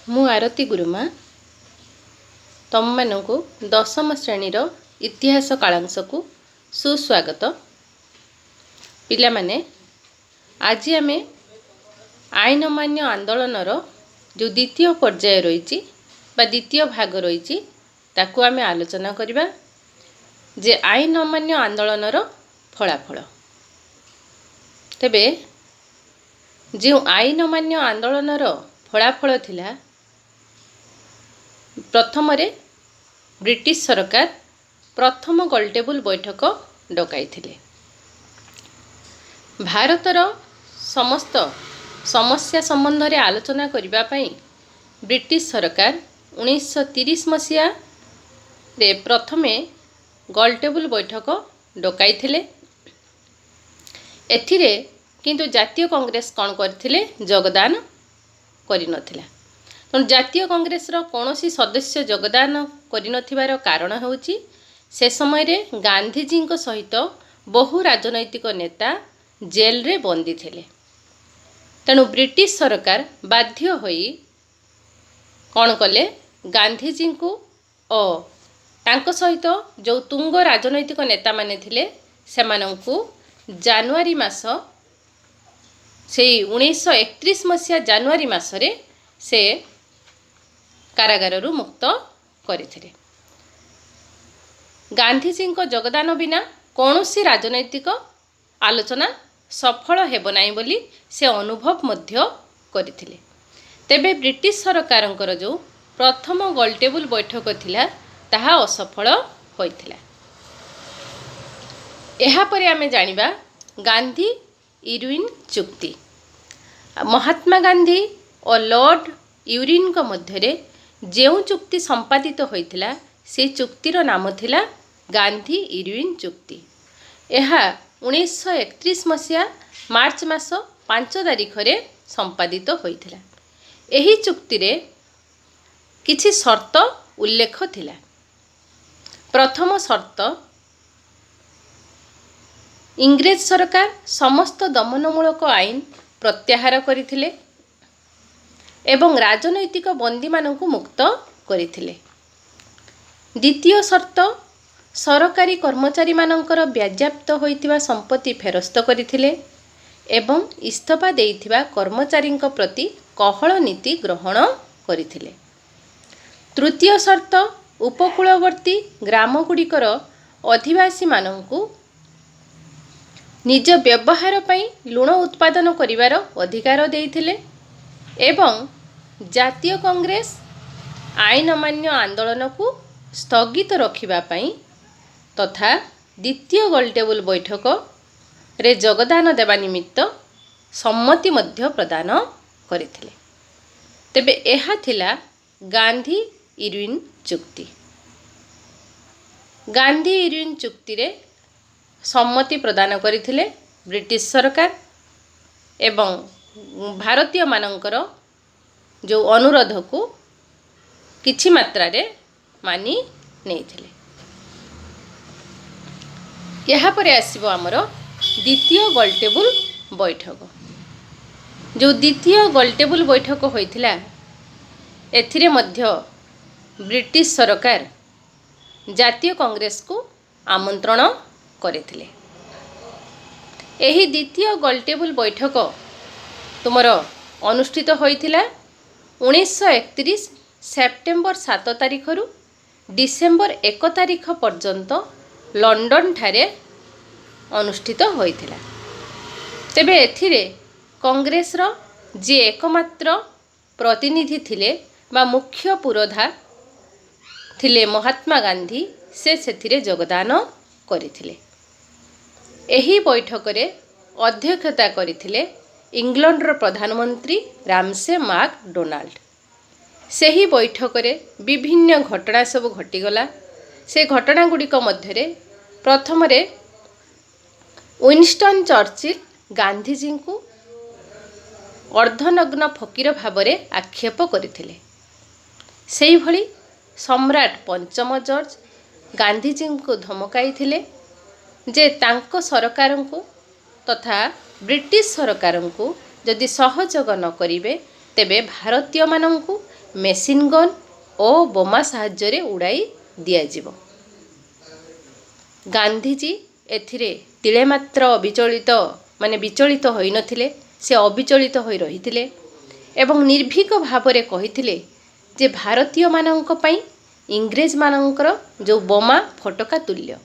ମୁଁ ଆରତୀ ଗୁରୁମା ତୁମମାନଙ୍କୁ ଦଶମ ଶ୍ରେଣୀର ଇତିହାସ କାଳାଂଶକୁ ସୁସ୍ୱାଗତ। ପିଲାମାନେ, ଆଜି ଆମେ ଆଇନ ଅମାନ୍ୟ ଆନ୍ଦୋଳନର ଯେଉଁ ଦ୍ୱିତୀୟ ପର୍ଯ୍ୟାୟ ରହିଛି ବା ଦ୍ୱିତୀୟ ଭାଗ ରହିଛି, ତାକୁ ଆମେ ଆଲୋଚନା କରିବା ଯେ ଆଇନ ଅମାନ୍ୟ ଆନ୍ଦୋଳନର ଫଳାଫଳ। ତେବେ ଯେଉଁ ଆଇନ ଅମାନ୍ୟ ଆନ୍ଦୋଳନର ଫଳାଫଳ ଥିଲା, ପ୍ରଥମରେ ବ୍ରିଟିଶ ସରକାର ପ୍ରଥମ ଗୋଲଟେବୁଲ ବୈଠକ ଡକାଇଥିଲେ। ଭାରତର ସମସ୍ତ ସମସ୍ୟା ସମ୍ବନ୍ଧରେ ଆଲୋଚନା କରିବା ପାଇଁ ବ୍ରିଟିଶ ସରକାର 1930 ମସିହାରେ ପ୍ରଥମେ ଗୋଲଟେବୁଲ ବୈଠକ ଡକାଇଥିଲେ। ଏଥିରେ କିନ୍ତୁ ଜାତୀୟ କଂଗ୍ରେସ କ'ଣ କରିଥିଲେ? ଯୋଗଦାନ କରିନଥିଲା। ତେଣୁ ଜାତୀୟ କଂଗ୍ରେସର କୌଣସି ସଦସ୍ୟ ଯୋଗଦାନ କରିନଥିବାର କାରଣ ହେଉଛି, ସେ ସମୟରେ ଗାନ୍ଧିଜୀଙ୍କ ସହିତ ବହୁ ରାଜନୈତିକ ନେତା ଜେଲରେ ବନ୍ଦୀ ଥିଲେ। ତେଣୁ ବ୍ରିଟିଶ ସରକାର ବାଧ୍ୟ ହୋଇ କ'ଣ କଲେ? ଗାନ୍ଧିଜୀଙ୍କୁ ଓ ତାଙ୍କ ସହିତ ଯେଉଁ ତୁଙ୍ଗ ରାଜନୈତିକ ନେତାମାନେ ଥିଲେ, ସେମାନଙ୍କୁ ଜାନୁଆରୀ ମାସ, ସେଇ 1931 ମସିହା ଜାନୁଆରୀ ମାସରେ ସେ କାରାଗାରରୁ ମୁକ୍ତ କରିଥିଲେ। ଗାନ୍ଧିଜୀଙ୍କ ଯୋଗଦାନ ବିନା କୌଣସି ରାଜନୈତିକ ଆଲୋଚନା ସଫଳ ହେବ ନାହିଁ ବୋଲି ସେ ଅନୁଭବ ମଧ୍ୟ କରିଥିଲେ। ତେବେ ବ୍ରିଟିଶ ସରକାରଙ୍କର ଯେଉଁ ପ୍ରଥମ ଗୋଲଟେବୁଲ ବୈଠକ ଥିଲା, ତାହା ଅସଫଳ ହୋଇଥିଲା। ଏହାପରେ ଆମେ ଜାଣିବା ଗାନ୍ଧୀ ଇରୁଇନ୍ ଚୁକ୍ତି। ମହାତ୍ମା ଗାନ୍ଧୀ ଓ ଲର୍ଡ଼ ୟୁରିନ୍ଙ୍କ ମଧ୍ୟରେ ଯେଉଁ ଚୁକ୍ତି ସମ୍ପାଦିତ ହୋଇଥିଲା, ସେ ଚୁକ୍ତିର ନାମ ଥିଲା ଗାନ୍ଧୀ ଇରୁଇନ୍ ଚୁକ୍ତି। ଏହା 1931 ମସିହା ମାର୍ଚ୍ଚ ମାସ 5 ତାରିଖରେ ସମ୍ପାଦିତ ହୋଇଥିଲା। ଏହି ଚୁକ୍ତିରେ କିଛି ସର୍ତ୍ତ ଉଲ୍ଲେଖ ଥିଲା। ପ୍ରଥମ ସର୍ତ୍ତ, ଇଂରେଜ ସରକାର ସମସ୍ତ ଦମନମୂଳକ ଆଇନ ପ୍ରତ୍ୟାହାର କରିଥିଲେ ଏବଂ ରାଜନୈତିକ ବନ୍ଦୀମାନଙ୍କୁ ମୁକ୍ତ କରିଥିଲେ। ଦ୍ୱିତୀୟ ସର୍ତ୍ତ, ସରକାରୀ କର୍ମଚାରୀମାନଙ୍କର ବାଜ୍ୟାପ୍ତ ହୋଇଥିବା ସମ୍ପତ୍ତି ଫେରସ୍ତ କରିଥିଲେ ଏବଂ ଇସ୍ତଫା ଦେଇଥିବା କର୍ମଚାରୀଙ୍କ ପ୍ରତି କୋହଳ ନୀତି ଗ୍ରହଣ କରିଥିଲେ। ତୃତୀୟ ସର୍ତ୍ତ, ଉପକୂଳବର୍ତ୍ତୀ ଗ୍ରାମଗୁଡ଼ିକର ଅଧିବାସୀମାନଙ୍କୁ ନିଜ ବ୍ୟବହାର ପାଇଁ ଲୁଣ ଉତ୍ପାଦନ କରିବାର ଅଧିକାର ଦେଇଥିଲେ ଏବଂ ଜାତୀୟ କଂଗ୍ରେସ ଆଇନ ଅମାନ୍ୟ ଆନ୍ଦୋଳନକୁ ସ୍ଥଗିତ ରଖିବା ପାଇଁ ତଥା ଦ୍ୱିତୀୟ ଗୋଲଟେବୁଲ ବୈଠକରେ ଯୋଗଦାନ ଦେବା ନିମିତ୍ତ ସମ୍ମତି ମଧ୍ୟ ପ୍ରଦାନ କରିଥିଲେ। ତେବେ ଏହା ଥିଲା ଗାନ୍ଧୀ ଇରୁଇନ୍ ଚୁକ୍ତି। ଗାନ୍ଧୀ ଇରୁଇନ୍ ଚୁକ୍ତିରେ ସମ୍ମତି ପ୍ରଦାନ କରିଥିଲେ ବ୍ରିଟିଶ ସରକାର ଏବଂ ଭାରତୀୟମାନଙ୍କର ଯେଉଁ ଅନୁରୋଧକୁ କିଛି ମାତ୍ରାରେ ମାନି ନେଇଥିଲେ। ଏହାପରେ ଆସିବ ଆମର ଦ୍ୱିତୀୟ ଗୋଲଟେବୁଲ ବୈଠକ। ଯେଉଁ ଦ୍ୱିତୀୟ ଗୋଲଟେବୁଲ ବୈଠକ ହୋଇଥିଲା, ଏଥିରେ ମଧ୍ୟ ବ୍ରିଟିଶ ସରକାର ଜାତୀୟ କଂଗ୍ରେସକୁ ଆମନ୍ତ୍ରଣ କରିଥିଲେ। ଏହି ଦ୍ୱିତୀୟ ଗୋଲଟେବୁଲ ବୈଠକ ତୁମର ଅନୁଷ୍ଠିତ ହୋଇଥିଲା 1931 ସେପ୍ଟେମ୍ବର 7 ତାରିଖରୁ ଡିସେମ୍ବର 1 ତାରିଖ ପର୍ଯ୍ୟନ୍ତ ଲଣ୍ଡନଠାରେ ଅନୁଷ୍ଠିତ ହୋଇଥିଲା। ତେବେ ଏଥିରେ କଂଗ୍ରେସର ଯିଏ ଏକମାତ୍ର ପ୍ରତିନିଧି ଥିଲେ ବା ମୁଖ୍ୟ ପୁରୋଧା ଥିଲେ ମହାତ୍ମା ଗାନ୍ଧୀ, ସେ ସେଥିରେ ଯୋଗଦାନ କରିଥିଲେ। ଏହି ବୈଠକରେ ଅଧ୍ୟକ୍ଷତା କରିଥିଲେ ଇଂଲଣ୍ଡର ପ୍ରଧାନମନ୍ତ୍ରୀ ରାମସେ ମାକ୍ ଡୋନାଲ୍ଡ। ସେହି ବୈଠକରେ ବିଭିନ୍ନ ଘଟଣା ସବୁ ଘଟିଗଲା। ସେ ଘଟଣା ଗୁଡ଼ିକ ମଧ୍ୟରେ ପ୍ରଥମରେ ୱିନଷ୍ଟନ୍ ଚର୍ଚିଲ୍ ଗାନ୍ଧିଜୀଙ୍କୁ ଅର୍ଦ୍ଧନଗ୍ନ ଫକୀର ଭାବରେ ଆକ୍ଷେପ କରିଥିଲେ। ସେହିଭଳି ସମ୍ରାଟ ପଞ୍ଚମ ଜର୍ଜ ଗାନ୍ଧିଜୀଙ୍କୁ ଧମକାଇଥିଲେ ଯେ ତାଙ୍କ ସରକାରଙ୍କୁ ତଥା ବ୍ରିଟିଶ ସରକାରଙ୍କୁ ଯଦି ସହଯୋଗ ନ କରିବେ, ତେବେ ଭାରତୀୟମାନଙ୍କୁ ମେସିନ୍ ଗନ୍ ଓ ବୋମା ସାହାଯ୍ୟରେ ଉଡ଼ାଇ ଦିଆଯିବ। ଗାନ୍ଧିଜୀ ଏଥିରେ ତିଳେ ମାତ୍ର ଅବିଚଳିତ, ମାନେ ବିଚଳିତ ହୋଇନଥିଲେ। ସେ ଅବିଚଳିତ ହୋଇ ରହିଥିଲେ ଏବଂ ନିର୍ଭୀକ ଭାବରେ କହିଥିଲେ ଯେ ଭାରତୀୟମାନଙ୍କ ପାଇଁ ଇଂରେଜମାନଙ୍କର ଯେଉଁ ବୋମା ଫୋଟକା ତୁଲ୍ୟ।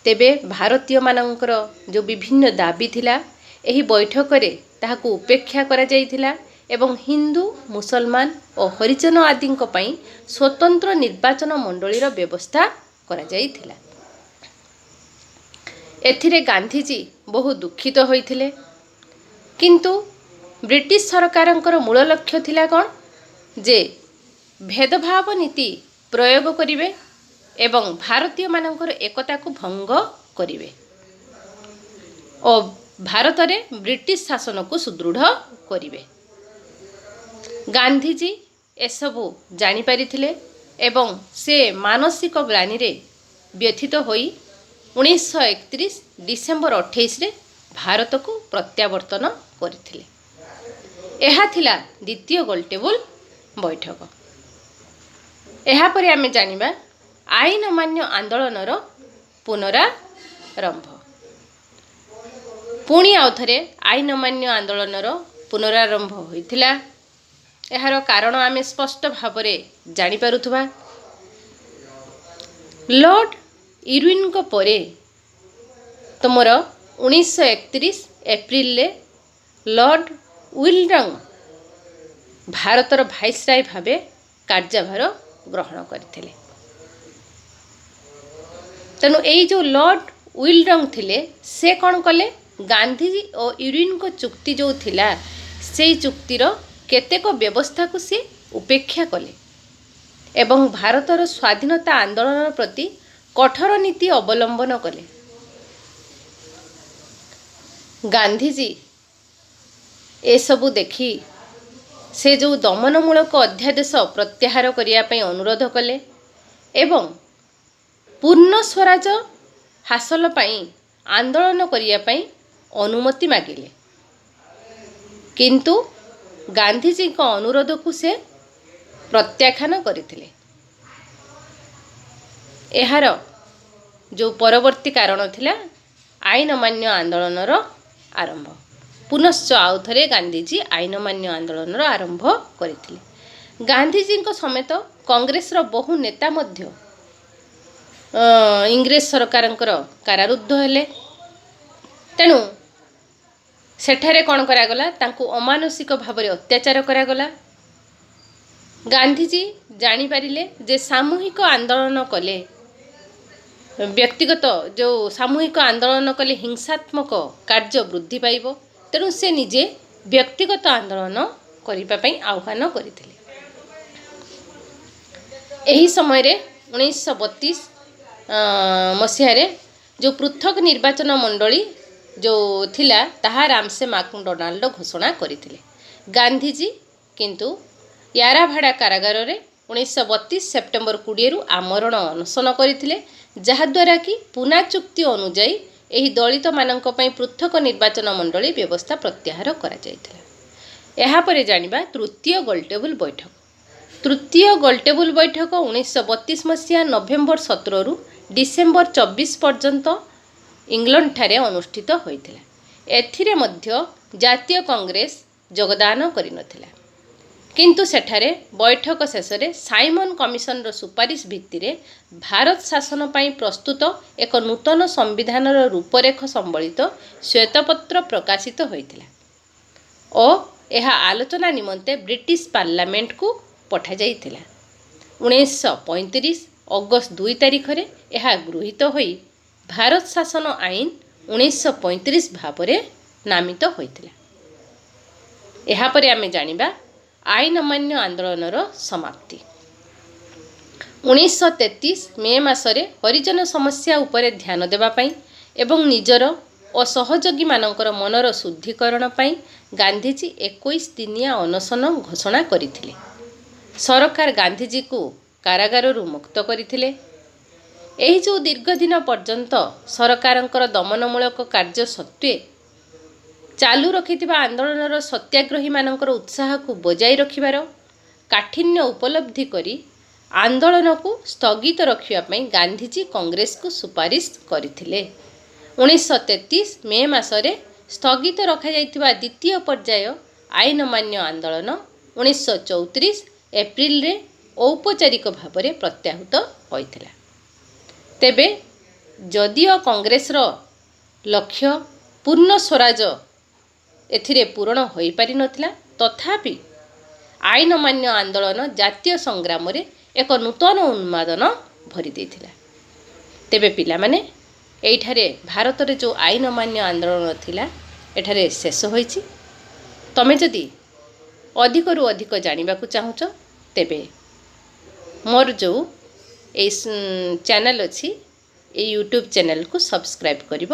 ତେବେ ଭାରତୀୟମାନଙ୍କର ଯେଉଁ ବିଭିନ୍ନ ଦାବି ଥିଲା, ଏହି ବୈଠକରେ ତାହାକୁ ଉପେକ୍ଷା କରାଯାଇଥିଲା ଏବଂ ହିନ୍ଦୁ, ମୁସଲମାନ ଓ ହରିଜନ ଆଦିଙ୍କ ପାଇଁ ସ୍ୱତନ୍ତ୍ର ନିର୍ବାଚନ ମଣ୍ଡଳୀର ବ୍ୟବସ୍ଥା କରାଯାଇଥିଲା। ଏଥିରେ ଗାନ୍ଧିଜୀ ବହୁ ଦୁଃଖିତ ହୋଇଥିଲେ। କିନ୍ତୁ ବ୍ରିଟିଶ ସରକାରଙ୍କର ମୂଳ ଲକ୍ଷ୍ୟ ଥିଲା କ'ଣ ଯେ ଭେଦଭାବ ନୀତି ପ୍ରୟୋଗ କରିବେ ଏବଂ ଭାରତୀୟମାନଙ୍କର ଏକତାକୁ ଭଙ୍ଗ କରିବେ ଓ ଭାରତରେ ବ୍ରିଟିଶ ଶାସନକୁ ସୁଦୃଢ଼ କରିବେ। ଗାନ୍ଧିଜୀ ଏସବୁ ଜାଣିପାରିଥିଲେ ଏବଂ ସେ ମାନସିକ ଗ୍ଲାନିରେ ବ୍ୟଥିତ ହୋଇ 1931 ଡିସେମ୍ବର 28ରେ ଭାରତକୁ ପ୍ରତ୍ୟାବର୍ତ୍ତନ କରିଥିଲେ। ଏହା ଥିଲା ଦ୍ୱିତୀୟ ଗୋଲଟେବୁଲ ବୈଠକ। ଏହାପରେ ଆମେ ଜାଣିବା ଆଇନ ଅମାନ୍ୟ ଆନ୍ଦୋଳନର ପୁନରାରମ୍ଭ। ପୁଣି ଆଉଥରେ ଆଇନ ଅମାନ୍ୟ ଆନ୍ଦୋଳନର ପୁନରାରମ୍ଭ ହୋଇଥିଲା। ଏହାର କାରଣ ଆମେ ସ୍ପଷ୍ଟ ଭାବରେ ଜାଣିପାରୁଥିବା। ଲର୍ଡ଼ ଇରୱିନଙ୍କ ପରେ ତୁମର 1931 ଏପ୍ରିଲରେ ଲର୍ଡ଼ ୱିଲଡଙ୍ଗ ଭାରତର ଭାଇସରାୟ ଭାବେ କାର୍ଯ୍ୟଭାର ଗ୍ରହଣ କରିଥିଲେ। ତେଣୁ ଏଇ ଯେଉଁ ଲର୍ଡ଼ ୱିଲଡଙ୍ଗ ଥିଲେ, ସେ କ'ଣ କଲେ? ଗାନ୍ଧିଜୀ ଓ ଇରୱିନଙ୍କ ଚୁକ୍ତି ଯେଉଁ ଥିଲା, ସେଇ ଚୁକ୍ତିର କେତେକ ବ୍ୟବସ୍ଥାକୁ ସେ ଉପେକ୍ଷା କଲେ ଏବଂ ଭାରତର ସ୍ୱାଧୀନତା ଆନ୍ଦୋଳନ ପ୍ରତି କଠୋର ନୀତି ଅବଲମ୍ବନ କଲେ। ଗାନ୍ଧିଜୀ ଏସବୁ ଦେଖି ସେ ଯେଉଁ ଦମନମୂଳକ ଅଧ୍ୟାଦେଶ ପ୍ରତ୍ୟାହାର କରିବା ପାଇଁ ଅନୁରୋଧ କଲେ ଏବଂ ପୂର୍ଣ୍ଣ ସ୍ୱରାଜ ହାସଲ ପାଇଁ ଆନ୍ଦୋଳନ କରିବା ପାଇଁ ଅନୁମତି ମାଗିଲେ। କିନ୍ତୁ ଗାନ୍ଧିଜୀଙ୍କ ଅନୁରୋଧକୁ ସେ ପ୍ରତ୍ୟାଖ୍ୟାନ କରିଥିଲେ। ଏହାର ଯେଉଁ ପରବର୍ତ୍ତୀ କାରଣ ଥିଲା ଆଇନ ଅମାନ୍ୟ ଆନ୍ଦୋଳନର ଆରମ୍ଭ। ପୁନଶ୍ଚ ଆଉ ଥରେ ଗାନ୍ଧିଜୀ ଆଇନ ଅମାନ୍ୟ ଆନ୍ଦୋଳନର ଆରମ୍ଭ କରିଥିଲେ। ଗାନ୍ଧିଜୀଙ୍କ ସମେତ କଂଗ୍ରେସର ବହୁ ନେତା ମଧ୍ୟ ଇଂରେଜ ସରକାରଙ୍କର କାରାରୁଦ୍ଧ ହେଲେ। ତେଣୁ ସେଠାରେ କ'ଣ କରାଗଲା? ତାଙ୍କୁ ଅମାନୁଷିକ ଭାବରେ ଅତ୍ୟାଚାର କରାଗଲା। ଗାନ୍ଧିଜୀ ଜାଣିପାରିଲେ ଯେ ସାମୂହିକ ଆନ୍ଦୋଳନ କଲେ, ବ୍ୟକ୍ତିଗତ ଯେଉଁ ସାମୂହିକ ଆନ୍ଦୋଳନ କଲେ ହିଂସାତ୍ମକ କାର୍ଯ୍ୟ ବୃଦ୍ଧି ପାଇବ। ତେଣୁ ସେ ନିଜେ ବ୍ୟକ୍ତିଗତ ଆନ୍ଦୋଳନ କରିବା ପାଇଁ ଆହ୍ୱାନ କରିଥିଲେ। ଏହି ସମୟରେ 1932 ମସିହାରେ ଯେଉଁ ପୃଥକ ନିର୍ବାଚନ ମଣ୍ଡଳୀ ଯେଉଁ ଥିଲା, ତାହା ରାମସେ ମାକଡୋନାଲ୍ଡ ଘୋଷଣା କରିଥିଲେ। ଗାନ୍ଧିଜୀ କିନ୍ତୁ ୟାରାଭାଡ଼ା କାରାଗାରରେ 1932 ସେପ୍ଟେମ୍ବର 20ରୁ ଆମରଣ ଅନଶନ କରିଥିଲେ, ଯାହାଦ୍ୱାରା କି ପୁନା ଚୁକ୍ତି ଅନୁଯାୟୀ ଏହି ଦଳିତମାନଙ୍କ ପାଇଁ ପୃଥକ ନିର୍ବାଚନ ମଣ୍ଡଳୀ ବ୍ୟବସ୍ଥା ପ୍ରତ୍ୟାହାର କରାଯାଇଥିଲା। ଏହାପରେ ଜାଣିବା ତୃତୀୟ ଗୋଲଟେବୁଲ ବୈଠକ। ତୃତୀୟ ଗୋଲଟେବୁଲ ବୈଠକ 1932 ମସିହା ନଭେମ୍ବର 17ରୁ ଡିସେମ୍ବର 24 ପର୍ଯ୍ୟନ୍ତ ଇଂଲଣ୍ଡଠାରେ ଅନୁଷ୍ଠିତ ହୋଇଥିଲା। ଏଥିରେ ମଧ୍ୟ ଜାତୀୟ କଂଗ୍ରେସ ଯୋଗଦାନ କରିନଥିଲା। କିନ୍ତୁ ସେଠାରେ ବୈଠକ ଶେଷରେ ସାଇମନ୍ କମିଶନର ସୁପାରିଶ ଭିତ୍ତିରେ ଭାରତ ଶାସନ ପାଇଁ ପ୍ରସ୍ତୁତ ଏକ ନୂତନ ସମ୍ବିଧାନର ରୂପରେଖ ସମ୍ବଳିତ ଶ୍ୱେତପତ୍ର ପ୍ରକାଶିତ ହୋଇଥିଲା ଓ ଏହା ଆଲୋଚନା ନିମନ୍ତେ ବ୍ରିଟିଶ ପାର୍ଲାମେଣ୍ଟକୁ ପଠାଯାଇଥିଲା। 1935 ଅଗଷ୍ଟ 2 ତାରିଖରେ ଏହା ଗୃହୀତ ହୋଇ ଭାରତ ଶାସନ ଆଇନ 1935 ଭାବରେ ନାମିତ ହୋଇଥିଲା। ଏହାପରେ ଆମେ ଜାଣିବା ଆଇନ ଅମାନ୍ୟ ଆନ୍ଦୋଳନର ସମାପ୍ତି। 1933 ମେ ମାସରେ ହରିଜନ ସମସ୍ୟା ଉପରେ ଧ୍ୟାନ ଦେବା ପାଇଁ ଏବଂ ନିଜର ଓ ସହଯୋଗୀମାନଙ୍କର ମନର ଶୁଦ୍ଧିକରଣ ପାଇଁ ଗାନ୍ଧିଜୀ 21 ଦିନିଆ ଅନଶନ ଘୋଷଣା କରିଥିଲେ। ସରକାର ଗାନ୍ଧିଜୀକୁ କାରାଗାରରୁ ମୁକ୍ତ କରିଥିଲେ। ଏହି ଯେଉଁ ଦୀର୍ଘ ଦିନ ପର୍ଯ୍ୟନ୍ତ ସରକାରଙ୍କର ଦମନମୂଳକ କାର୍ଯ୍ୟ ସତ୍ତ୍ୱେ ଚାଲୁ ରଖିଥିବା ଆନ୍ଦୋଳନର ସତ୍ୟାଗ୍ରହୀମାନଙ୍କର ଉତ୍ସାହକୁ ବଜାୟ ରଖିବାର କାଠିନ୍ୟ ଉପଲବ୍ଧି କରି ଆନ୍ଦୋଳନକୁ ସ୍ଥଗିତ ରଖିବା ପାଇଁ ଗାନ୍ଧିଜୀ କଂଗ୍ରେସକୁ ସୁପାରିଶ କରିଥିଲେ। 1933 ମେ ମାସରେ ସ୍ଥଗିତ ରଖାଯାଇଥିବା ଦ୍ୱିତୀୟ ପର୍ଯ୍ୟାୟ ଆଇନ ଅମାନ୍ୟ ଆନ୍ଦୋଳନ 1934 ଏପ୍ରିଲରେ ଔପଚାରିକ ଭାବରେ ପ୍ରତ୍ୟାହୃତ ହୋଇଥିଲା। ତେବେ ଯଦିଓ କଂଗ୍ରେସର ଲକ୍ଷ୍ୟ ପୂର୍ଣ୍ଣ ସ୍ୱରାଜ ଏଥିରେ ପୂରଣ ହୋଇପାରିନଥିଲା, ତଥାପି ଆଇନ ଅମାନ୍ୟ ଆନ୍ଦୋଳନ ଜାତୀୟ ସଂଗ୍ରାମରେ ଏକ ନୂତନ ଉନ୍ମାଦନା ଭରି ଦେଇଥିଲା। ତେବେ ପିଲାମାନେ, ଏଇଠାରେ ଭାରତରେ ଯେଉଁ ଆଇନ ଅମାନ୍ୟ ଆନ୍ଦୋଳନ ଥିଲା, ଏଠାରେ ଶେଷ ହୋଇଛି। ତମେ ଯଦି ଅଧିକରୁ ଅଧିକ ଜାଣିବାକୁ ଚାହୁଁଛ, ତେବେ ମୋର ଯେଉଁ ଏଇ ଚ୍ୟାନେଲ୍ ଅଛି, ଏଇ ୟୁଟ୍ୟୁବ୍ ଚ୍ୟାନେଲ୍କୁ ସବସ୍କ୍ରାଇବ୍ କରିବ।